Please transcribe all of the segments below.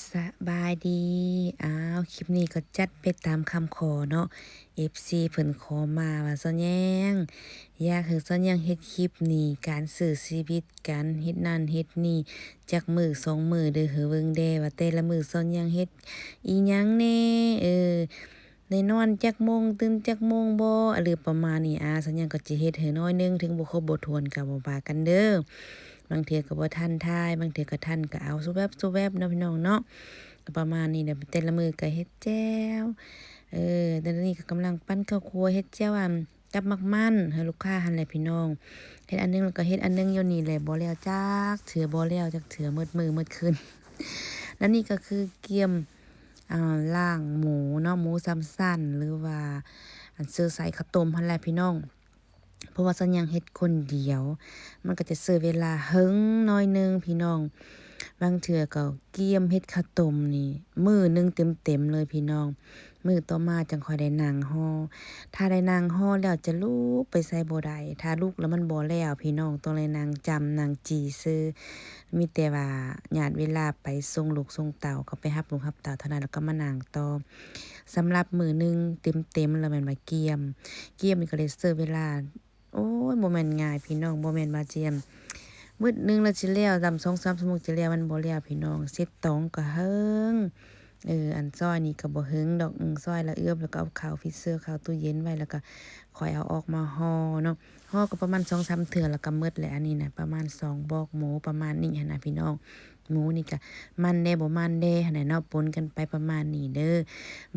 ສະບາຍດີ. ອ້າວ ຄລິບນີ້ກໍຈັດໄປຕາມຄຳຂໍເນາະ ເອັຟຊີເພິ່ນຂໍມາວ່າ ສາວແຍງ ຢາກໃຫ້ສາວແຍງເຮັດຄລິບນີ້ ການໃຊ້ຊີວິດ ການເຮັດນັ້ນເຮັດນີ້ ຈັກມື້ສອງມື້ເດີ ໃຫ້ເບິ່ງແດ່ວ່າແຕ່ລະມື້ສາວແຍງເຮັດອີ່ຫຍັງແດ່ ເອີ ໄດ້ນອນຈັກໂມງ ຕື່ນຈັກໂມງບໍ່ ຫຼືປະມານນີ້. ອາ ສາວແຍງກໍຈະເຮັດໃຫ້ໜ້ອຍໜຶ່ງ ເຖິງບໍ່ຄົບບໍ່ຖ້ວນກໍບໍ່ວ່າກັນເດີ. ບາງເທື່ອກໍບໍ່ທັນຖ່າຍ ບາງເທື່ອກໍທັນ ກໍເອົາສະແວັບໆເນາະພີ່ນ້ອງເນາະ. ກໍປະມານນີ້ແຫຼະ ແຕ່ລະມື້ກໍເຮັດແຈ່ວ ເອີ ແຕ່ລະນີ້ກໍກຳລັງປັ່ນເຂົ້າຄົ່ວ ເຮັດແຈ່ວ ອັນ ກັບໝາກມັນໃຫ້ລູກຄ້າຫັ້ນແຫຼະພີ່ນ້ອງ. ເຮັດອັນໜຶ່ງແລ້ວກໍເຮັດອັນໜຶ່ງຢູ່ນີ້ແຫຼະ ບໍ່ແລ້ວຈັກເທື່ອ ບໍ່ແລ້ວຈັກເທື່ອ ໝົດມື້ໝົດຄືນ. ແລ້ວນີ້ກໍຄືກຽມ ອ່າ ລ້າງໝູເນາະ ໝູສາມຊັ້ນ ຫຼືວ່າອັນເຊີໃສ່ເຂົ້າຕົ້ມຫັ້ນແຫຼະພີ່ນ້ອງ. ເພາະວ່າສາວແຍງເຮັດຄົນດຽວ ມັນກໍຈະໃຊ້ເວລາເຫິງໜ້ອຍໜຶ່ງພີ່ນ້ອງ. ບາງເທື່ອກໍກຽມເຮັດເຂົ້າຕົ້ມນີ້ມື້ໜຶ່ງເຕັມໆເລີຍພີ່ນ້ອງ. ມື້ຕໍ່ມາຈັ່ງຄ່ອຍໄດ້ນັ່ງຫໍ່ ຖ້າໄດ້ນັ່ງຫໍ່ແລ້ວຈະລຸກໄປໃສບໍ່ໄດ້ ຖ້າລຸກແລ້ວມັນບໍ່ແລ້ວພີ່ນ້ອງ ຕ້ອງໄດ້ນັ່ງຈ້ຳນັ່ງຈີ່ຊື່ ມີແຕ່ວ່າຍາດເວລາໄປສົ່ງລູກສົ່ງເຕົ້າ ກໍໄປຮັບລູກຮັບເຕົ້າເທົ່ານັ້ນ ແລ້ວກໍມານັ່ງຕໍ່. ສຳລັບມື້ໜຶ່ງເຕັມໆ ແລ້ວແມ່ນວ່າກຽມ ກຽມນີ້ກໍໄດ້ໃຊ້ເວລາ ໂອ້ຍ ບໍ່ແມ່ນງ່າຍພີ່ນ້ອງ ບໍ່ແມ່ນວ່າຈະ ມື້ໜຶ່ງແລ້ວຊິແລ້ວ ດຳສອງສາມຊົ່ວໂມງຊິແລ້ວ ມັນບໍ່ແລ້ວພີ່ນ້ອງ. ເຊັດຕອງກໍເຫິງ ເອີ ອັນຊອຍນີ້ກໍບໍ່ເຫິງດອກ ອື ຊອຍລະເອືອບ ແລ້ວກໍເອົາເຂົ້າຟຣີເຊີ ເຂົ້າຕູ້ເຢັນໄວ້ ແລ້ວກໍຄ່ອຍເອົາອອກມາຫໍ່ເນາະ. ຫໍ່ກໍປະມານສອງສາມເທື່ອ ແລ້ວກໍໝົດແຫຼະ. ອັນນີ້ນະ ປະມານສອງບອກໝູ ປະມານນີ້ຫັ້ນນະພີ່ນ້ອງ. ໝູນີ້ກະມັນແດ່ບໍ່ມັນແດ່ຫັ້ນແຫຼະເນາະ ປົນກັນໄປປະມານນີ້ເດີ.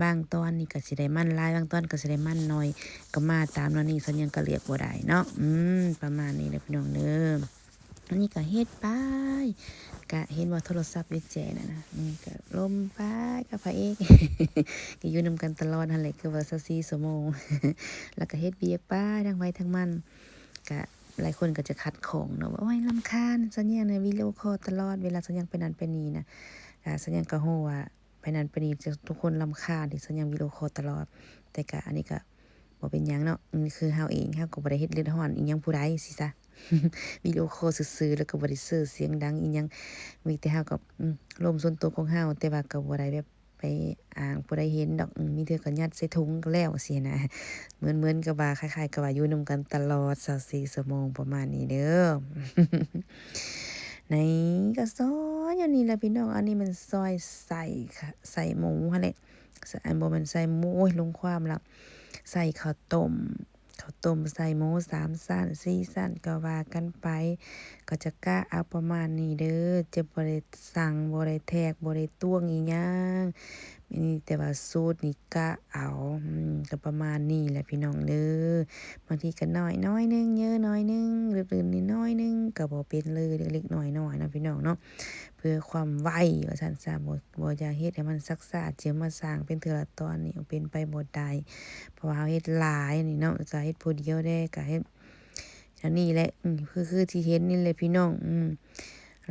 ບາງຕອນນີ້ກະຊິໄດ້ມັນຫຼາຍ ບາງຕອນກະຊິໄດ້ມັນໜ້ອຍ ກະມາຕາມແນວນີ້ ສາວແຍງກະເລືອກບໍ່ໄດ້ເນາະ. ອືມ ປະມານນີ້ແຫຼະພີ່ນ້ອງເດີ. ອັນນີ້ກະເຮັດໄປ ກະເຫັນວ່າໂທລະສັບຢູ່ແຈນັ້ນນະ ອືມ ກະລົມໄປກັບພະເອກ ກະຢູ່ນຳກັນຕະຫຼອດຫັ້ນແຫຼະ ຄືວ່າຊາວສີ່ຊົ່ວໂມງ ແລ້ວກະເຮັດວຽກໄປທາງໃຜທາງມັນ. ກະຫຼາຍຄົນກໍຈະຂັດຂ້ອງເນາະວ່າ ໂອ້ຍ ລຳຄານ ສາວແຍງນະ ວິດີໂອຄໍຕະຫຼອດ ເວລາສາວແຍງໄປນັ້ນໄປນີ້ນະ. ອາ ສາວແຍງກໍຮູ້ວ່າໄປນັ້ນໄປນີ້ ຈະ ທຸກຄົນລຳຄານທີ່ສາວແຍງວິດີໂອຄໍຕະຫຼອດ ແຕ່ກະອັນນີ້ກະບໍ່ເປັນຫຍັງເນາະ ອື ຄືເຮົາເອງ ເຮົາກໍບໍ່ໄດ້ເຮັດເດືອດຮ້ອນອີ່ຫຍັງຜູ້ໃດຊີ້ຊະ ວິດີໂອຄໍຊື່ໆ ແລ້ວກໍບໍ່ໄດ້ເຊີສຽງດັງອີ່ຫຍັງ ມີແຕ່ເຮົາກໍ ອື ລົມສ່ວນຕົວຂອງເຮົາ ແຕ່ວ່າກໍບໍ່ໄດ້ແບບ ໄປອ້າງຜູ້ໃດເຫັນດອກ ອື ມີເທື່ອກໍຍັດໃສ່ຖົງກໍແລ້ວຊີ້ນະ. ເໝືອນໆກັບວ່າ ຄ້າຍໆກັບວ່າຢູ່ນຳກັນຕະຫຼອດຊາວສີ່ຊົ່ວໂມງ ປະມານນີ້ເດີ ໃນ ກໍຊອຍຢູ່ນີ້ແຫຼະພີ່ນ້ອງ. ອັນນີ້ແມ່ນຊອຍໃສ່ ໃສ່ໝູຫັ້ນແຫຼະ ອັນ ບໍ່ແມ່ນໃສ່ໝູ ໂອ້ຍ ລົງຄວາມລະ ໃສ່ເຂົ້າຕົ້ມ ເຂົ້າຕົ້ມໃສ່ໝູສາມຊັ້ນສີ່ຊັ້ນກໍວ່າກັນໄປ ກໍຈະກະເອົາປະມານນີ້ເດີ ຈະບໍ່ໄດ້ຊັ່ງ ບໍ່ໄດ້ແທກ ບໍ່ໄດ້ຕວງອີ່ຫຍັງ ມີແຕ່ວ່າສູດນີ້ກະເອົາ ອືມ ກໍປະມານນີ້ແຫຼະພີ່ນ້ອງເດີ. ບາງທີກໍໜ້ອຍໜ້ອຍໜຶ່ງ ເຍີໜ້ອຍໜຶ່ງ ລື່ນໆນີ້ໜ້ອຍໜຶ່ງ ກໍບໍ່ເປັນເລີຍ ເລັກໆນ້ອຍໆເນາະພີ່ນ້ອງເນາະ ເພື່ອຄວາມໄວວ່າຊັ້ນຊະ ບໍ່ ບໍ່ຢາກເຮັດໃຫ້ມັນຊັກຊ້າ ຈະມາສ້າງເປັນເທື່ອລະຕອນນີ້ ເປັນໄປບໍ່ໄດ້ ເພາະວ່າເຮົາເຮັດຫຼາຍນີ້ເນາະ ກໍເຮັດຜູ້ດຽວແດ່ ກໍເຮັດອັນນີ້ແຫຼະ ອື ຄື ຄືທີ່ເຫັນນີ້ແຫຼະພີ່ນ້ອງ ອື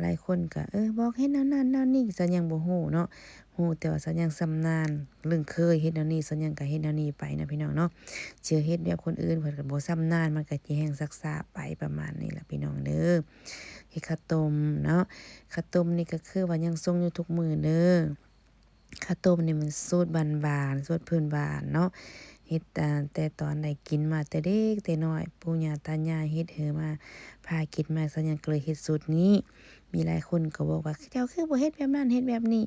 ຫຼາຍຄົນກໍ ເອີ ບອກເຮັດແນວນັ້ນແນວນີ້ ສາວແຍງບໍ່ຮູ້ເນາະ ຮູ້ແຕ່ວ່າສາວແຍງຊຳນານ ລຶ້ງເຄີຍເຮັດແນວນີ້ ສາວແຍງກໍເຮັດແນວນີ້ໄປນະພີ່ນ້ອງເນາະ. ເຊື່ອເຮັດແບບຄົນອື່ນເພິ່ນກໍບໍ່ຊຳນານ ມັນກໍຈະແຮ່ງຊັກຊ້າໄປ ປະມານນີ້ລະພີ່ນ້ອງເດີ. ເຮັດເຂົ້າຕົ້ມເນາະ ເຂົ້າຕົ້ມນີ້ກໍຄືວ່າຍັງຊົງຢູ່ທຸກມື້ເດີ. ເຂົ້າຕົ້ມນີ້ມັນສູດບ້ານໆ ສູດພື້ນບ້ານເນາະ ເຮັດຕັ້ງແຕ່ຕອນໄດ້ກິນມາແຕ່ເດັກແຕ່ນ້ອຍ ປູ່ຍ່າຕາຍາຍເຮັດໃຫ້ມາ ພາກິນມາ ສາວແຍງກໍເລີຍເຮັດສູດນີ້. ມີຫຼາຍຄົນກໍບອກວ່າ ເຈົ້າຄືບໍ່ເຮັດແບບນັ້ນ ເຮັດແບບນີ້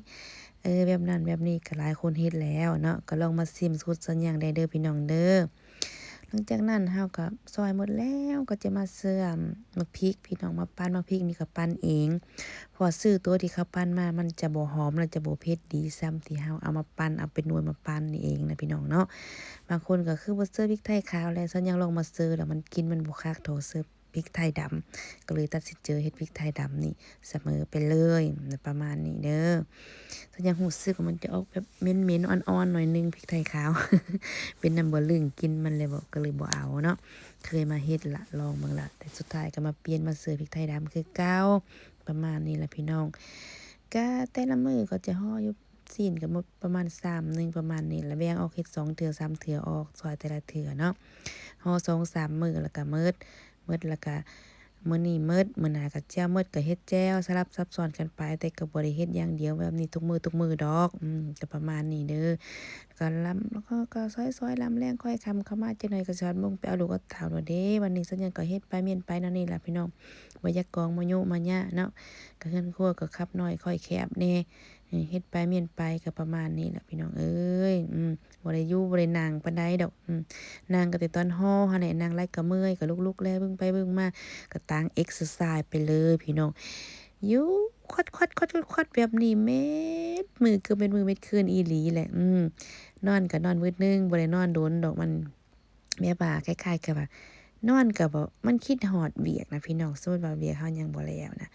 ເອີ ແບບນັ້ນແບບນີ້ ກໍຫຼາຍຄົນເຮັດແລ້ວເນາະ ກໍລອງມາຊິມສູດສາວແຍງໄດ້ເດີພີ່ນ້ອງເດີ. ຫຼັງຈາກນັ້ນເຮົາກໍຊອຍໝົດແລ້ວ ກໍຈະມາເຊື່ອມໝາກພິກພີ່ນ້ອງ ມາປັ່ນໝາກພິກນີ້ກໍປັ່ນເອງ ເພາະວ່າຊື້ຕົວທີ່ເຂົາປັ່ນມາ ມັນຈະບໍ່ຫອມ ແລະ ຈະບໍ່ເຜັດດີສ່ຳທີ່ເຮົາເອົາມາປັ່ນ ເອົາເປັນໜ່ວຍມາປັ່ນນີ້ເອງນະພີ່ນ້ອງເນາະ. ບາງຄົນກໍຄືບໍ່ເຊີພິກໄທຂາວແຫຼະ ສາວແຍງລອງມາເຊີແລ້ວ ມັນ ກິ່ນມັນບໍ່ຄັກເທົ່າເຊີພິກໄທດຳ ກໍເລີຍຕັດສິນໃຈເຮັດພິກໄທດຳນີ້ສະເໝີໄປເລີຍ ປະມານນີ້ເດີ. ສາວແຍງຮູ້ສຶກວ່າມັນຈະອອກແບບເໝັນໆ ອ່ອນໆ ໜ້ອຍໜຶ່ງ ພິກໄທຂາວ ເປັນນຳບໍ່ລຶ້ງກິ່ນມັນແລ້ວບໍ ກໍເລີຍບໍ່ເອົາເນາະ. ເຄີຍມາເຮັດລະ ລອງເບິ່ງລະ ແຕ່ສຸດທ້າຍກໍມາປ່ຽນມາເຊີພິກໄທດຳຄືເກົ່າ ປະມານນີ້ລະພີ່ນ້ອງ. ກະແຕ່ລະມື້ກໍຈະຫໍ່ຢູ່ຊີ້ນ ກໍໝົດປະມານຊາມໜຶ່ງ ປະມານນີ້ລະ ແບ່ງອອກເຮັດສອງເທື່ອສາມເທື່ອອອກ ຊອຍແຕ່ລະເທື່ອເນາະ ຫໍ່ສອງສາມມື້ລະກະໝົດ ໝົດລະກະ ມື້ນີ້ໝົດ ມື້ໜ້າກໍແຈ່ວໝົດ ກໍເຮັດແຈ່ວສະຫຼັບສັບຊ້ອນກັນໄປ ແຕ່ກໍບໍ່ໄດ້ເຮັດຢ່າງດຽວແບບນີ້ທຸກມື້ທຸກມື້ດອກ. ອືມ ກໍປະມານນີ້ເດີ ກໍລຳ ແລ້ວກໍ ກໍຊອຍໆ ລຳແລງຄ່ອຍຄ່ຳເຂົ້າມາ ຈັກໜ້ອຍກໍຊິຮອດໂມງໄປເອົາລູກເອົາເຕົ້າແລ້ວເດ້. ບັດນີ້ສັນຍັງກໍເຮັດໄປມ້ຽນໄປແນວນີ້ລະພີ່ນ້ອງ ບໍ່ຢາກກອງມາຍຸມາຍະເນາະ ກໍເຮືອນຄົວກໍຄັບນ້ອຍຄ່ອຍແຄບແດ່ ເຮັດໄປມ້ຽນໄປ ກໍປະມານນີ້ລະພີ່ນ້ອງເອີຍ. ອືມ ບໍ່ໄດ້ຢູ່ບໍ່ໄດ້ນັ່ງປານໃດດອກ ອືມ ນັ່ງກໍແຕ່ຕອນຫໍ່ຫັ້ນແຫຼະ ນັ່ງຫຼາຍກໍເມື່ອຍ ກໍລຸກໆແລເບິ່ງໄປເບິ່ງມາ ກໍຕ່າງເອັກເຊີໄຊໄປເລີຍພີ່ນ້ອງ. ຢູ່ຄວັດໆໆໆແບບນີ້ແມ່ນມື້ ເກືອບແມ່ນມື້ແມ່ນຄືນອີ່ຫຼີແຫຼະ. ອືມ ນອນກໍນອນວືດໜຶ່ງ ບໍ່ໄດ້ນອນດົນດອກ ມັນແບບວ່າຄ້າຍໆກັບວ່າ ນອນກໍບໍ່ ມັນຄິດຮອດວຽກນະພີ່ນ້ອງ ສົມມຸດວ່າວຽກເຮົາຍັງບໍ່ແລ້ວນະ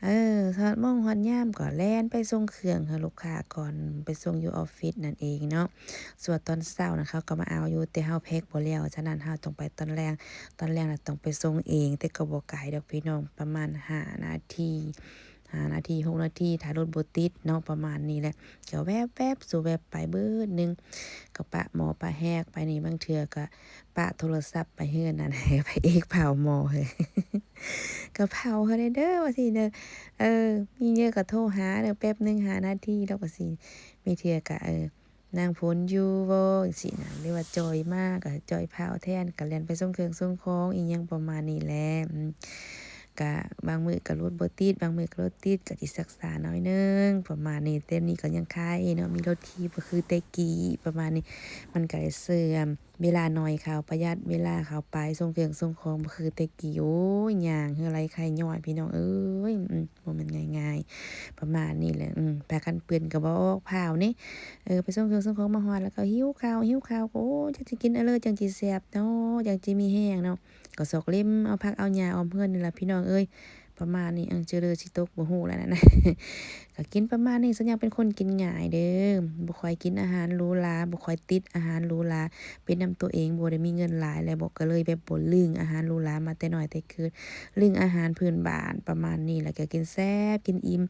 ເອີ ຮອດໂມງຮອດຍາມກໍແລ່ນໄປສົ່ງເຄື່ອງໃຫ້ລູກຄ້າກ່ອນ ໄປສົ່ງຢູ່ອອບຟິດນັ້ນເອງເນາະ. ສ່ວນຕອນເຊົ້ານະເຂົາກໍມາເອົາຢູ່ ແຕ່ເຮົາແພັກບໍ່ແລ້ວ ສະນັ້ນເຮົາຕ້ອງໄປຕອນແລງ ຕອນແລງນະຕ້ອງໄປສົ່ງເອງ ແຕ່ກໍບໍ່ໄກດອກພີ່ນ້ອງ ປະມານຫ້ານາທີ ຫ້ານາທີ ຫົກນາທີ ຖ້າລົດບໍ່ຕິດເນາະ ປະມານນີ້ແຫຼະ. ກໍແວບໆ ສູ່ແວບໄປບຶດໜຶ່ງ ກໍປະໝໍ້ປະແຮກໄປນີ້ ບາງເທື່ອກໍປະໂທລະສັບໄປເຮືອນນັ້ນ ໃຫ້ພະເອກເຝົ້າໝໍ້ ກໍເຝົ້າເຮົາແດ່ເດີ ວ່າຊີ້ເດີ. ເອີ ມີເຫຍື່ອກໍໂທຫາເດີ ແປັບໜຶ່ງ ຫ້ານາທີດອກ ວ່າຊີ້. ມີເທື່ອກໍ ເອີ ນາງຝົນຢູ່ບໍ່ ຈັ່ງຊີ້ນະ ຫຼືວ່າຈ່ອຍມາກໍຈ່ອຍເຝົ້າແທນ ກໍແລ່ນໄປສົ່ງເຄື່ອງສົ່ງຂອງ ອີ່ຫຍັງປະມານນີ້ແຫຼະ. ອືມ ກະບາງມື້ກະລົດບໍ່ຕິດ ບາງມື້ກະລົດຕິດ ກະຊິຊັກຊ້າໜ້ອຍໜຶ່ງປະມານນີ້. ແຕ່ນີ້ກໍຍັງຄາຍເນາະ ມີລົດຂີ່ບໍ່ຄືແຕ່ກີ້ປະມານນີ້ ມັນກະໄດ້ເຊື່ອມເວລາໜ້ອຍເຂົ້າ ປະຢັດເວລາເຂົ້າໄປ ສົ່ງເຄື່ອງສົ່ງຂອງບໍ່ຄືແຕ່ກີ້. ໂອ້ຍ ຍ່າງເຮືອໄຫຼໄຄຍ້ອຍ ພີ່ນ້ອງເອີຍ ອືມ ບໍ່ແມ່ນງ່າຍໆ ປະມານນີ້ແຫຼະ. ອືມ ຜ້າກັນເປື້ອນກໍບໍ່ອອກ ພ້າວນີ້ ເອີ ໄປສົ່ງເຄື່ອງສົ່ງຂອງມາຮອດ ແລ້ວກໍຫິວເຂົ້າ ຫິວເຂົ້າກໍ ໂອ້ຍ ຈັກຊິກິນອັນເລີ ຈັ່ງຊິແຊບເນາະ ຈັ່ງຊິມີແຮງເນາະ. ກໍຊອກເລັມເອົາຜັກເອົາຫຍ້າອ້ອມເຮືອນນີ້ລະພີ່ນ້ອງເອີຍ ປະມານນີ້. ເອີ ເຈີເລີຊິຕົກບໍ່ຮູ້ແລ້ວນັ້ນ ກໍກິນປະມານນີ້. ສັນຍັງເປັນຄົນກິນງ່າຍເດີ ບໍ່ຄ່ອຍກິນອາຫານຫຼູຫຼາ ບໍ່ຄ່ອຍຕິດອາຫານຫຼູຫຼາ ເປັນນຳຕົວເອງ ບໍ່ໄດ້ມີເງິນຫຼາຍ ແລ້ວບໍ່ ກໍເລີຍແບບບໍ່ລຶ້ງອາຫານຫຼູຫຼາມາແຕ່ນ້ອຍແຕ່ເກີດ ລຶ້ງອາຫານພື້ນບ້ານປະມານນີ້ ແລ້ວກໍກິນແຊບກິນອີ່ມ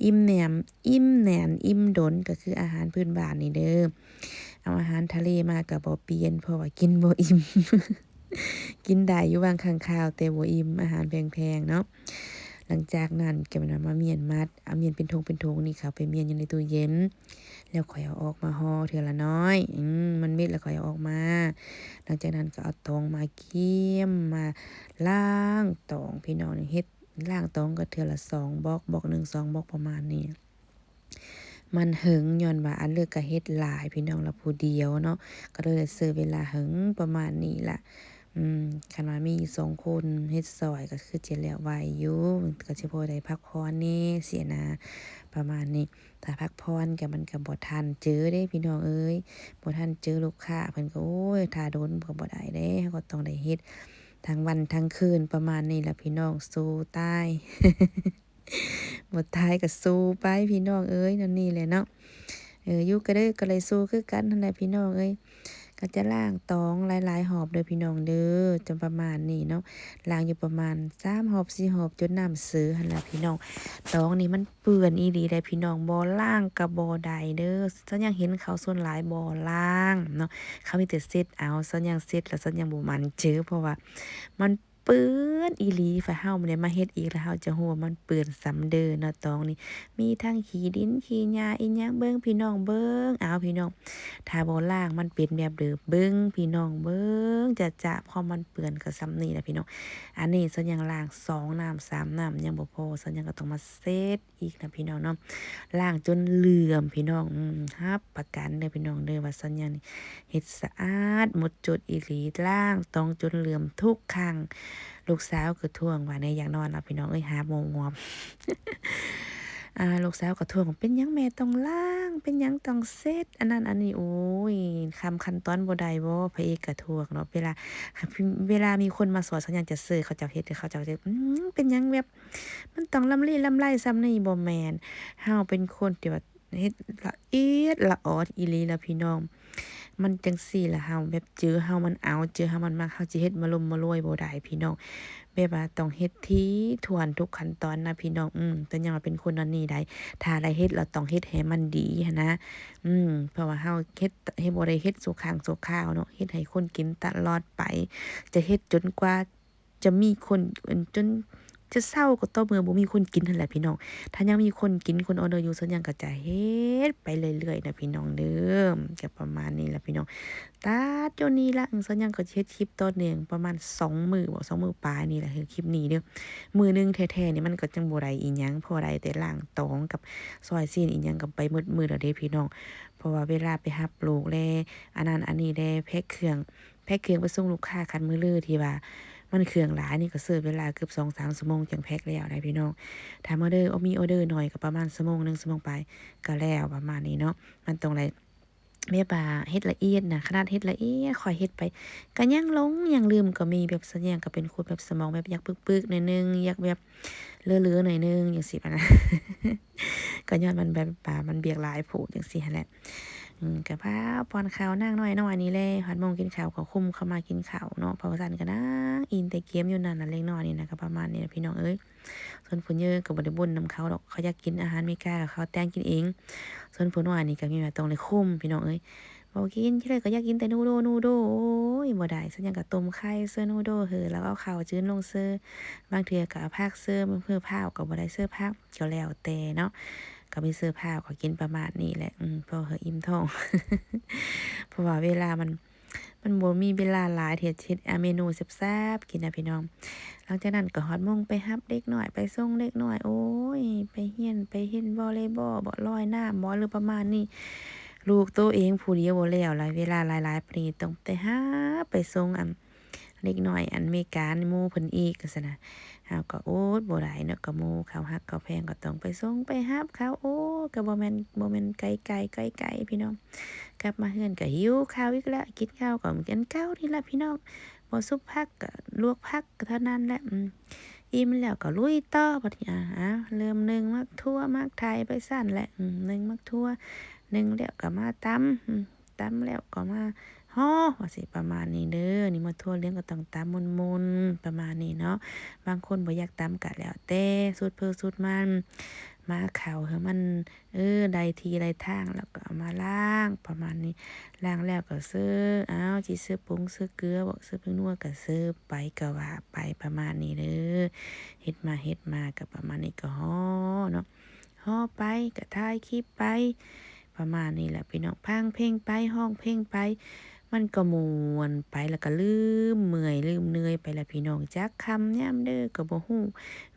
ອີ່ມແໜ້ມ ອີ່ມແໜ້ນ ອີ່ມດົນ ກໍຄືອາຫານພື້ນບ້ານນີ້ເດີ. ເອົາອາຫານທະເລມາກໍບໍ່ປ່ຽນ ເພາະວ່າກິນບໍ່ອີ່ມ ກິນໄດ້ຢູ່ບາງຄັ້ງຄາວ ແຕ່ບໍ່ອີ່ມ ອາຫານແພງໆເນາະ. ຫຼັງຈາກນັ້ນກໍແມ່ນວ່າມາມ້ຽນມັດ ເອົາມ້ຽນເປັນຖົງເປັນຖົງນີ້ ເຂົ້າໄປມ້ຽນຢູ່ໃນຕູ້ເຢັນ ແລ້ວຄ່ອຍເອົາອອກມາຫໍ່ເທື່ອລະໜ້ອຍ. ອືມ ມັນເມັດແລ້ວຄ່ອຍເອົາອອກມາ. ຫຼັງຈາກນັ້ນກໍເອົາຕອງມາກຽມ ມາລ້າງຕອງ ພີ່ນ້ອງ ເຮັດ ລ້າງຕອງກໍເທື່ອລະສອງບອກ ບອກໜຶ່ງ ສອງບອກປະມານນີ້. ມັນເຫິງ ຍ້ອນວ່າອັນເລີກກໍເຮັດຫຼາຍພີ່ນ້ອງ ລະຜູ້ດຽວເນາະ ກໍເລີຍໄດ້ໃຊ້ເວລາເຫິງປະມານນີ້ລະ. ອືມ ຄັນວ່າມີສອງຄົນເຮັດຊ່ອຍກໍຄືຈະແລ້ວໄວຢູ່ ກໍຊິພໍໄດ້ພັກຜ່ອນແດ່ຊີ້ນະ ປະມານນີ້. ຖ້າພັກຜ່ອນກໍ ມັນກໍບໍ່ທັນເຈີເດ້ພີ່ນ້ອງເອີຍ ບໍ່ທັນເຈີລູກຄ້າ ເພິ່ນກໍ ໂອ້ຍ ຖ້າດົນກໍບໍ່ໄດ້ເດ້ ເຮົາກໍຕ້ອງໄດ້ເຮັດທັງວັນທັງຄືນປະມານນີ້ລະພີ່ນ້ອງ ສູ້ຕາຍ. ບໍ່ຕາຍກໍສູ້ໄປພີ່ນ້ອງເອີຍ ແນວນີ້ແຫຼະເນາະ. ເອີ ຢູ່ກະເດີກໍໄດ້ສູ້ຄືກັນຫັ້ນແຫຼະພີ່ນ້ອງເອີຍ. ກໍຈະລ້າງຕອງຫຼາຍໆຮອບເດີພີ່ນ້ອງເດີ ຈະປະມານນີ້ເນາະ ລ້າງຢູ່ປະມານສາມຮອບ ສີ່ຮອບ ຈົນນ້ຳເສີຫັ້ນແຫຼະພີ່ນ້ອງ. ຕອງນີ້ມັນເປື້ອນອີ່ຫຼີໃດ໋ພີ່ນ້ອງ ບໍ່ລ້າງກໍບໍ່ໄດ້ເດີ. ສັນຍັງເຫັນເຂົາສ່ວນຫຼາຍບໍ່ລ້າງເນາະ ເຂົາມີແຕ່ເຊັດເອົາ. ສັນຍັງເຊັດແລ້ວ ສັນຍັງບໍ່ໝັ້ນເຈີ ເພາະວ່າມັນ ເປື້ອນອີ່ຫຼີ. ຖ້າເຮົາບໍ່ໄດ້ມາເຮັດອີກແລ້ວ ເຮົາຈະຮູ້ວ່າມັນເປື້ອນສ່ຳເດີເນາະ. ຕອງນີ້ມີທັງຂີ້ດິນຂີ້ຫຍ້າອີ່ຫຍັງ ເບິ່ງພີ່ນ້ອງເບິ່ງ ອ້າວ ພີ່ນ້ອງ ຖ້າບໍ່ລ້າງມັນເປັນແບບເດີ ເບິ່ງພີ່ນ້ອງເບິ່ງ ຈະໆ ຄວາມມັນເປື້ອນກໍສ່ຳນີ້ລະພີ່ນ້ອງ. ອັນນີ້ສັນຍັງລ້າງສອງນ້ຳສາມນ້ຳຍັງບໍ່ພໍ ສັນຍັງກໍຕ້ອງມາເຊັດ ອີກນະພີ່ນ້ອງເນາະ ລ້າງຈົນເຫຼື້ອມພີ່ນ້ອງ. ອືມ ຮັບປະກັນເດີພີ່ນ້ອງເດີ ວ່າສັນຍັງນີ້ເຮັດສະອາດໝົດຈົດອີ່ຫຼີ ລ້າງຕອງຈົນເຫຼື້ອມທຸກຄັ້ງ. ລູກສາວກໍທ້ວງວ່າແດ່ ຢາກນອນລະພີ່ນ້ອງເອີຍ ຫາບງອບໆ ອ່າ ລູກສາວກໍທ້ວງ ເປັນຫຍັງແມ່ຕ້ອງລ້າງ ເປັນຫຍັງຕ້ອງເຊັດອັນນັ້ນອັນນີ້. ໂອ້ຍ ຄຳຂັ້ນຕອນບໍ່ໄດ້ບໍ່ ພະເອກກໍທ້ວງເນາະ. ເວລາ ເວລາມີຄົນມາສອນສັນຍັງຈະເຊີ ເຂົາເຈົ້າເຮັດ ເຂົາເຈົ້າຈະ ອືມ ເປັນຫຍັງແບບ ມັນຕ້ອງລຳລີລຳໄລສ່ຳນີ້ ບໍ່ແມ່ນ. ເຮົາເປັນຄົນທີ່ວ່າເຮັດລະອຽດລະອອດອີ່ຫຼີລະພີ່ນ້ອງ. ມັນຈັ່ງຊີ້ລະ ເຮົາແບບ ເຈີເຮົາມັນເອົາ ເຈີເຮົາມັນມັກ ເຮົາຊິເຮັດມາລົມມາລວຍບໍ່ໄດ້ພີ່ນ້ອງ. ແບບວ່າຕ້ອງເຮັດຖີ່ຖ້ວນທຸກຂັ້ນຕອນນະພີ່ນ້ອງ. ອືມ ເປັນຫຍັງວ່າເປັນຄົນອັນນີ້ໄດ໋ ຖ້າໄດ້ເຮັດລາ ຕ້ອງເຮັດໃຫ້ມັນດີຫັ້ນນະ. ອືມ ເພາະວ່າເຮົາເຮັດ ເຮັດ ບໍ່ໄດ້ເຮັດຊົ່ວຄັ້ງຊົ່ວຄາວເນາະ ເຮັດໃຫ້ຄົນກິນຕະຫຼອດໄປ ຈະເຮັດຈົນກວ່າ ຈະມີຄົນ ຈົນຈະເຊົາກໍຕໍ່ເມື່ອບໍ່ມີຄົນກິນຫັ້ນແຫຼະພີ່ນ້ອງ. ຖ້າຍັງມີຄົນກິນ ຄົນອອເດີຢູ່ ສ່ວນຫຍັງກໍຈະເຮັດໄປເລື້ອຍໆນະພີ່ນ້ອງເດີ. ກໍປະມານນີ້ລະພີ່ນ້ອງ ຕັດຢູ່ນີ້ລະ. ສ່ວນຫຍັງກໍຈະເຮັດຄລິບຕໍ່ເນື່ອງປະມານສອງມື້ບໍ ສອງມື້ປາຍນີ້ລະ ເຮັດຄລິບນີ້ເດີ. ມື້ໜຶ່ງແທ້ໆນີ້ມັນກໍຈັ່ງບໍ່ໄດ້ອີ່ຫຍັງ ພໍໄດ້ແຕ່ລ້າງຕອງກັບຊອຍຊີ້ນອີ່ຫຍັງກໍໄປໝົດມື້ແລ້ວເດ້ພີ່ນ້ອງ. ເພາະວ່າເວລາໄປຮັບລູກແລ ອັນນັ້ນອັນນີ້ແລ ແພັກເຄື່ອງ ແພັກເຄື່ອງໄປສົ່ງລູກຄ້າ ຄັນມື້ລືທີ່ວ່າມັນເຄື່ອງຫຼາຍນີ້ກໍໃຊ້ເວລາເກືອບສອງສາມຊົ່ວໂມງຈັ່ງແພັກແລ້ວໄດ໋ພີ່ນ້ອງ. ຖ້າມາເດີ ມີອອເດີໜ້ອຍກໍປະມານຊົ່ວໂມງໜຶ່ງ ຊົ່ວໂມງປາຍກໍແລ້ວປະມານນີ້ເນາະ. ມັນຕ້ອງໄດ້ແບບວ່າເຮັດລະອຽດນະ, ຂະໜາດເຮັດລະອຽດ ຂ້ອຍເຮັດໄປກໍຍັງຫຼົງຍັງລືມກໍມີ. ແບບສ່ວນໃຫຍ່ກໍເປັນຄົນແບບສະໝອງແບບຢາກປຶກໆໜ້ອຍໜຶ່ງ, ຢາກແບບເຫຼືອໆໜ້ອຍໜຶ່ງຈັ່ງຊີ້ປະນານ. ກໍຍ້ອນມັນແບບວ່າມັນວຽກຫຼາຍໂພດຈັ່ງຊີ້ຫັ້ນແຫຼະ. ອືມ ກໍພາປ້ອນເຂົ້ານາງນ້ອຍໆນີ້ແຫຼະ, ຮອດໂມງກິນເຂົ້າກໍຄຸມເຂົ້າມາກິນເຂົ້າເນາະ. ເພາະວ່າຊັ້ນກໍນັ່ງອີ່ນແຕ່ເກມຢູ່ນັ້ນນະ ເດັກນ້ອຍນີ້ນະ. ກໍປະມານນີ້ລະພີ່ນ້ອງເອີຍ. ສ່ວນຜູ້ໃຫຍ່ກໍບໍ່ໄດ້ບົ່ນນຳເຂົາດອກ, ເຂົາຢາກກິນອາຫານເມກາກໍເຂົາແຕ່ງກິນເອງ. ສ່ວນຜູ້ນ້ອຍນີ້ກໍມີວ່າຕ້ອງໄດ້ຄຸມພີ່ນ້ອງເອີຍ, ເວົ້າກິນ ເທື່ອໃດກໍຢາກກິນແຕ່ນູໂດ ນູໂດ. ໂອ້ຍ ບໍ່ໄດ້, ສ່ວນຫຍັງກໍຕົ້ມໄຂ່ເຊີນູໂດ ເຮີ ແລ້ວກໍເອົາເຂົ້າຈືນລົງເຊີ. ບາງເທື່ອກໍເອົາຜັກເຊີ ເພື່ອພ້າວກໍບໍ່ໄດ້ເຊີຜັກ ກໍແລ້ວແຕ່ເນາະ. ກໍມີເຊີພ້າວກໍກິນປະມານນີ້ແຫຼະ ອືມ ພໍເຮີອີ່ມທ້ອງ ເພາະວ່າເວລາມັນ ມັນບໍ່ມີເວລາຫຼາຍທີ່ຈະເຮັດ ອາ ເມນູແຊບໆກິນນະພີ່ນ້ອງ. ຫຼັງຈາກນັ້ນກໍຮອດໂມງໄປຮັບເດັກນ້ອຍ ໄປສົ່ງເດັກນ້ອຍ ໂອ້ຍ ໄປຮຽນ ໄປເຮັດວໍເລບອລບໍ ລອຍນ້ຳບໍ ຫຼືປະມານນີ້. ລູກໂຕເອງຜູ້ດຽວບໍ່ແລ້ວລະ ເວລາຫຼາຍໆປານນີ້ ຕ້ອງໄປຮັບໄປສົ່ງ ອັນ ເດັກນ້ອຍອັນເມກາ ໝູ່ເພິ່ນອີກ ຈັ່ງຊັ້ນນະ. ເຮົາກໍອົດບໍ່ໄດ້ເນາະ, ກໍໝູ່ເຂົາຮັກເຂົາແພງ ກໍຕ້ອງໄປສົ່ງໄປຮັບເຂົາ. ໂອ້ ກໍບໍ່ແມ່ນ ບໍ່ແມ່ນໄກໆ ໄກໆ ພີ່ນ້ອງ. ກັບມາເຮືອນກໍຫິວເຂົ້າອີກລະ, ກິນເຂົ້າກໍອັນເກົ່ານີ້ລະພີ່ນ້ອງ. ບໍ່ສຸບຜັກກໍລວກຜັກກໍເທົ່ານັ້ນແຫຼະ. ອືມ ອີ່ມແລ້ວກໍລຸຍຕໍ່. ບັດນີ້ ອາ ເລີ່ມໜຶ້ງໝາກຖົ່ວໝາກໄທໄປຊັ້ນແຫຼະ. ອືມ ໜຶ້ງໝາກຖົ່ວ ໜຶ້ງແລ້ວກໍມາຕຳ ອືມ ຕຳແລ້ວກໍມາຫໍ່ ວ່າຊິປະມານນີ້ເດີ. ນີ້ໝາກຖົ່ວເຫຼືອງກໍຕ້ອງຕຳໝຸ່ນໆ ປະມານນີ້ເນາະ. ບາງຄົນບໍ່ຢາກຕຳກໍແລ້ວແຕ່ ສູດໃຜສູດມັນ. ມາເຂົ້າໃຫ້ມັນ ເອີ ໄດ້ທີ່ໄດ້ທາງ ແລ້ວກໍເອົາມາລ້າງ ປະມານນີ້. ລ້າງແລ້ວກໍເສີບ ອ້າວ ຊິເສີບປົງເສີບເກືອບໍ ເສີບແປ້ງນົວກໍເສີບໄປ ກໍວ່າໄປ ປະມານນີ້ເດີ. ເຮັດມາເຮັດມາກໍປະມານນີ້ ກໍຫໍ່ເນາະ ຫໍ່ໄປກໍຖ່າຍຄລິບໄປ ປະມານນີ້ແຫຼະພີ່ນ້ອງ. ຟັງເພງໄປ ຮ້ອງເພງໄປ ມັນກໍມ່ວນໄປ ແລ້ວກໍລືມເມື່ອຍລືມເມື່ອຍໄປລະພີ່ນ້ອງ. ຈັກຄ່ຳຍາມເດີກໍບໍ່ຮູ້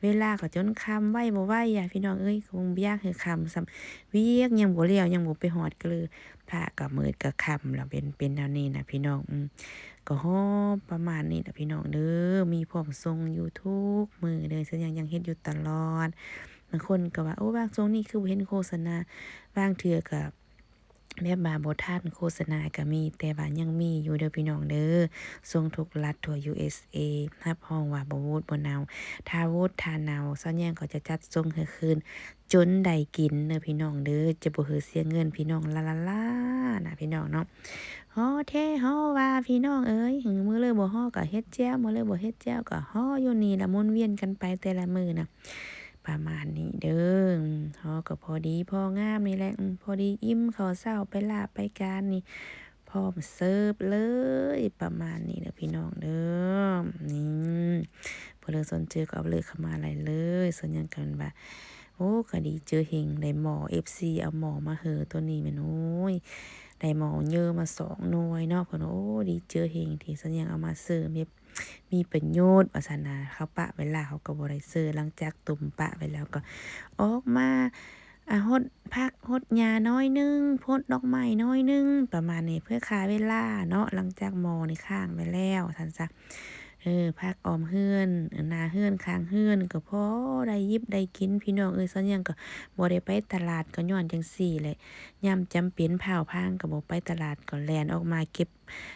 ເວລາກໍຈົນຄ່ຳ ໄວບໍ່ໄວ ຍາພີ່ນ້ອງເອີຍ. ກໍບໍ່ຢາກໃຫ້ຄ່ຳຊ້ຳ ວຽກຍັງບໍ່ແລ້ວ ຍັງບໍ່ໄປຮອດ ກໍເລີຍ ຟ້າກໍມືດກໍຄ່ຳແລ້ວ ເປັນ ເປັນແນວນີ້ນະພີ່ນ້ອງ. ອືມ ກໍຫໍ່ປະມານນີ້ລະພີ່ນ້ອງເດີ. ມີພ້ອມສົ່ງຢູ່ທຸກມື້ເດີ ສ່ວນຫຍັງຍັງເຮັດຢູ່ຕະຫຼອດ. ບາງຄົນກໍວ່າ ໂອ້ ບາງຊ່ວງນີ້ຄືບໍ່ເຫັນໂຄສະນາ. ບາງເທື່ອກໍ ແບບວ່າບໍ່ທັນໂຄສະນາກໍມີ ແຕ່ວ່າຍັງມີຢູ່ເດີພີ່ນ້ອງເດີ. ສົ່ງທຸກລັດທົ່ວ ຢູເອສເອ ຮັບຮອງວ່າບໍ່ວູດບໍ່ເນົ່າ. ຖ້າວູດຖ້າເນົ່າ ຊາວແຍງກໍຈະຈັດສົ່ງໃຫ້ຄືນ ຈົນໄດ້ກິນເດີພີ່ນ້ອງເດີ. ຈະບໍ່ໃຫ້ເສຍເງິນພີ່ນ້ອງ ລາລາລາ ນະພີ່ນ້ອງເນາະ. ຫໍ່ແທ້ຫໍ່ວ່າພີ່ນ້ອງເອີຍ. ມື້ເລີບໍ່ຫໍ່ກໍເຮັດແຈ່ວ ມື້ເລີບໍ່ເຮັດແຈ່ວກໍຫໍ່ຢູ່ນີ້ລະ ໝູນວຽນກັນໄປແຕ່ລະມື້ນະ. ປະມານນີ້ເດີ. ຫໍ່ກໍພໍດີພໍງາມນີ້ແຫຼະ ພໍດີອີ່ມເຂົ້າເຊົ້າ ໄປລາໄປການນີ້ ພ້ອມເສີບເລີຍ ປະມານນີ້ເດີພີ່ນ້ອງເດີ. ນີ້ ຜູ້ໃດສົນໃຈກໍເອົາເລີຍເຂົ້າມາໄດ້ເລີຍ. ສ່ວນຫຍັງກັນວ່າ ໂອ້ ກໍດີເຈີເຮັງ ໄດ້ໝໍ້ ເອັຟຊີ ເອົາໝໍ້ມາເຫີ ໂຕນີ້ແມ່ນ ໂອ້ຍ ໄດ້ໝໍ້ເຍີມາສອງໜ່ວຍເນາະ. ເພິ່ນ ໂອ້ ດີເຈີເຮັງທີ່ສ່ວນຫຍັງເອົາມາເສີບແບບ ມີປະໂຫຍດວ່າຊັ້ນນະ. ເຮົາປະໄວ້ຫຼາຍເຮົາກໍບໍ່ໄດ້ເສີບ ຫຼັງຈາກຕົ້ມປະໄວ້ແລ້ວກໍອອກມາ ອາ ຫົດຜັກຫົດຫຍ້າໜ້ອຍໜຶ່ງ ຫົດດອກໄມ້ໜ້ອຍໜຶ່ງ ປະມານນີ້ ເພື່ອຂ້າເວລາເນາະ. ຫຼັງຈາກໝໍ້ນີ້ຄ້າງໄວ້ແລ້ວວ່າຊັ້ນຊະ ເອີ ຜັກອ້ອມເຮືອນ ໜ້າເຮືອນ ຂ້າງເຮືອນ ກໍພໍໄດ້ຫຍິບໄດ້ກິນພີ່ນ້ອງເອີຍ. ສ່ວນຫຍັງກໍບໍ່ໄດ້ໄປຕະຫຼາດ ກໍຍ້ອນຈັ່ງຊີ້ແຫຼະ. ຍາມຈຳເປັນພ້າວພາງກໍບໍ່ໄປຕະຫຼາດ ກໍແລ່ນອອກມາເກັບ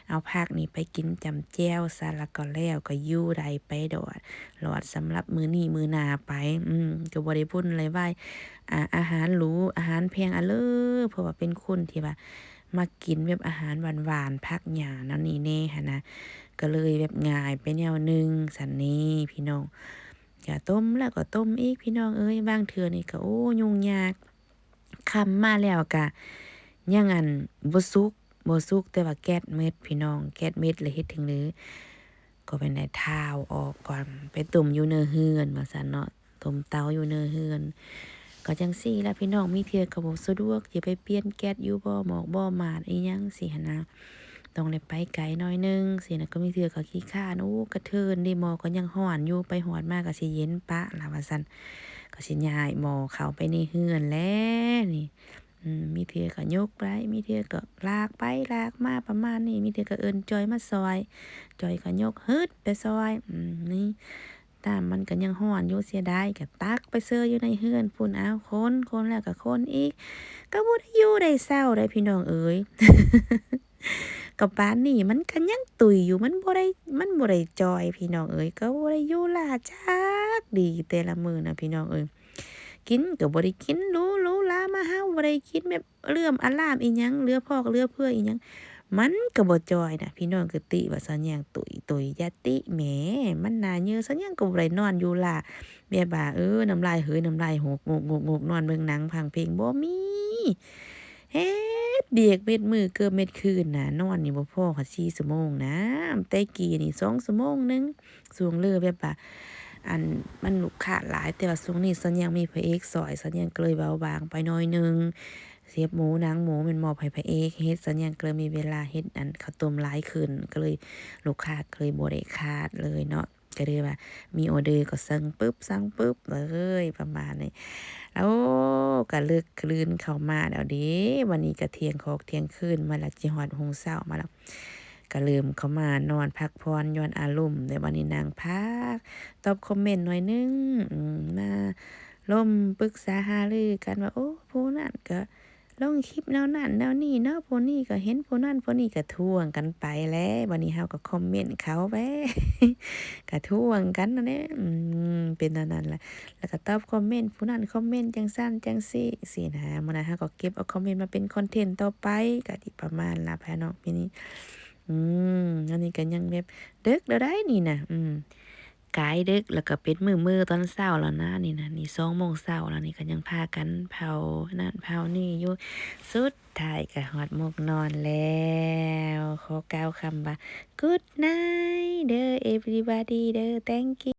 ເອົາຜັກນີ້ໄປກິນຈ້ຳແຈ່ວຊະ ແລ້ວກໍແລ້ວ ກໍຢູ່ໄດ້ໄປໂດດລອດ ສຳລັບມື້ນີ້ມື້ໜ້າໄປ. ອືມ ກໍບໍ່ໄດ້ວຸ່ນໄຫຼວາຍ ອາ ອາຫານຫຼູ ອາຫານແພງອະເລີ ເພາະວ່າເປັນຄົນທີ່ວ່າມັກກິນແບບອາຫານຫວານໆ ຜັກຫຍ້າແນວນີ້ແດ່ຫັ້ນນະ ກໍເລີຍແບບງ່າຍໄປແນວໜຶ່ງຊັ້ນນີ້ພີ່ນ້ອງ. ກະຕົ້ມແລ້ວກໍຕົ້ມອີກພີ່ນ້ອງເອີຍ. ບາງເທື່ອນີ້ກໍ ໂອ້ ຫຍຸ້ງຍາກ ຄ່ຳມາແລ້ວກະຍັງ ອັນ ບໍ່ສຸກ ບໍ່ສຸກ ແຕ່ວ່າແກັດໝົດພີ່ນ້ອງ ແກັດໝົດ ແລ້ວເຮັດຈັ່ງໃດ? ກໍແມ່ນໄດ້ທ້າວອອກກ່ອນ ໄປຕົ້ມຢູ່ເນີເຮືອນວ່າຊັ້ນເນາະ ຕົ້ມເຕົາຢູ່ເນີເຮືອນ. ກໍຈັ່ງຊີ້ລະພີ່ນ້ອງ ມີເທື່ອກໍບໍ່ສະດວກ ຊິໄປປ່ຽນແກັດຢູ່ບໍ່ ໝອກບໍ່ໝາດອີ່ຫຍັງຊີ້ຫັ້ນນະ ຕ້ອງໄດ້ໄປໄກໜ້ອຍໜຶ່ງຊີ້ນະ. ກໍມີເທື່ອກໍຂີ້ຄ້ານ ໂອ້ ກະເທີນເດ ໝໍກໍຍັງຮ້ອນຢູ່ ໄປຮອດມາກໍຊິເຢັນປະລະວ່າຊັ້ນ ກໍຊິຍ້າຍໝໍເຂົ້າໄປໃນເຮືອນແຫຼະນີ້. ອືມ ມີເທື່ອກໍຍົກໄປ ມີເທື່ອກໍລາກໄປລາກມາປະມານນີ້ ມີເທື່ອກໍເອີ້ນຈອຍມາຊ່ອຍ ຈອຍກໍຍົກຮຶດໄປຊ່ອຍ. ອືມ ນີ້ ນ້ຳມັນກໍຍັງຮ້ອນຢູ່ ເສຍດາຍ ກໍຕັກໄປເຊີຢູ່ໃນເຮືອນພຸ້ນ. ອ້າວ ຄົນ ຄົນແລ້ວກໍຄົນອີກ ກໍບໍ່ໄດ້ຢູ່ໄດ້ເຊົາໄດ໋ພີ່ນ້ອງເອີຍ. ກໍປານນີ້ມັນກໍຍັງຕຸ້ຍຢູ່ ມັນບໍ່ໄດ້ ມັນບໍ່ໄດ້ຈ່ອຍພີ່ນ້ອງເອີຍ ກໍບໍ່ໄດ້ຢູ່ຫຼ້າຈັກດີແຕ່ລະມື້ນະພີ່ນ້ອງເອີຍ. ກິນກໍບໍ່ໄດ້ກິນຫຼູຫຼາມະເຮົາ ບໍ່ໄດ້ກິນແບບເຫຼື້ອມອາລາມອີ່ຫຍັງ ເຫຼືອພອກເຫຼືອເພື່ອອີ່ຫຍັງ ມັນກໍບໍ່ຈ່ອຍນະພີ່ນ້ອງ. ກໍຕິວ່າສາວແຍງຕຸ້ຍ ຕຸ້ຍ ຢ່າຕິແໝ ມັນໜ້າເຍີ້ ສາວແຍງກໍບໍ່ໄດ້ນອນຢູ່ຫຼ້າ ແບບວ່າ ເອີ ນ້ຳລາຍເຫີຍ ນ້ຳລາຍຫົກ ງົກໆໆ ນອນເບິ່ງໜັງຟັງເພງ ບໍ່ມີ. ເຮັດວຽກເມັດມື້ເກືອບເມັດຄືນນະ ນອນນີ້ບໍ່ພໍຮອດສີ່ຊົ່ວໂມງນະ. ແຕ່ກີ້ນີ້ສອງຊົ່ວໂມງໜຶ່ງ ຊ່ວງເລີແບບວ່າ ອັນ ມັນລູກຄ້າຫຼາຍ ແຕ່ວ່າຊ່ວງນີ້ສາວແຍງມີພະເອກຊ່ອຍ ສາວແຍງກໍເລີຍເບົາບາງໄປໜ້ອຍໜຶ່ງ. ສຽບໝູ ໜັງໝູແມ່ນມອບໃຫ້ພະເອກເຮັດ ສາວແຍງກໍເລີຍມີເວລາເຮັດອັນເຂົ້າຕົ້ມຫຼາຍຂຶ້ນ ກໍເລີຍ ລູກຄ້າກໍເລີຍບໍ່ໄດ້ຂາດເລີຍເນາະ. ກໍເລີຍວ່າມີອໍເດີກໍສັ່ງປຶບ ສັ່ງປຶບເລີຍ ປະມານນີ້. ໂອ້ ກະເລິກຄືນເຂົ້າມາແລ້ວເດ້ ວັນນີ້ກະທ່ຽງຄອກທ່ຽງຄືນມາແລ້ວ ຊິຮອດໂຮງເຊົ້າມາແລ້ວ ກະເລີ່ມເຂົ້າມານອນພັກຜ່ອນຢ່ອນອາລົມ ແຕ່ບັດນີ້ນັ່ງພັກຕອບຄອມເມັນໜ້ອຍໜຶ່ງ ອືມ ມາລົມປຶກສາຫາລືກັນວ່າ ໂອ້ ຜູ້ນັ້ນກະ ລົງຄລິບແນວນັ້ນແນວນີ້ເນາະ ຜູ້ນີ້ກໍເຫັນຜູ້ນັ້ນຜູ້ນີ້ກໍທ້ວງກັນໄປແຫຼະ. ບັດນີ້ເຮົາກໍຄອມເມັນເຂົາແວ່ ກໍທ້ວງກັນນັ້ນແຫຼະ ອືມ ເປັນແນວນັ້ນແຫຼະ ແລ້ວກໍຕອບຄອມເມັນຜູ້ນັ້ນຄອມເມັນຈັ່ງຊັ້ນຈັ່ງຊີ້ຊີ້ນະ. ມື້ໜ້າເຮົາກໍເກັບເອົາຄອມເມັນມາເປັນຄອນເທັນຕໍ່ໄປ ກໍຊິປະມານລະພາຍນອກມື້ນີ້. ອືມ ອັນນີ້ກໍຍັງແບບເດິກແລ້ວໃດ໋ນີ້ນະ ອືມ ກາຍເດິກ ແລ້ວກໍເປັນມື້ໆຕອນເຊົ້າແລ້ວນະ ນີ້ນະ ນີ້ສອງໂມງເຊົ້າແລ້ວ ນີ້ກໍຍັງພາກັນເຜົານັ້ນເຜົານີ້ຢູ່. ສຸດທ້າຍກໍຮອດໝົກນອນແລ້ວ. ຂໍກ່າວຄຳວ່າ Good night ເດີ everybody ເດີ Thank you.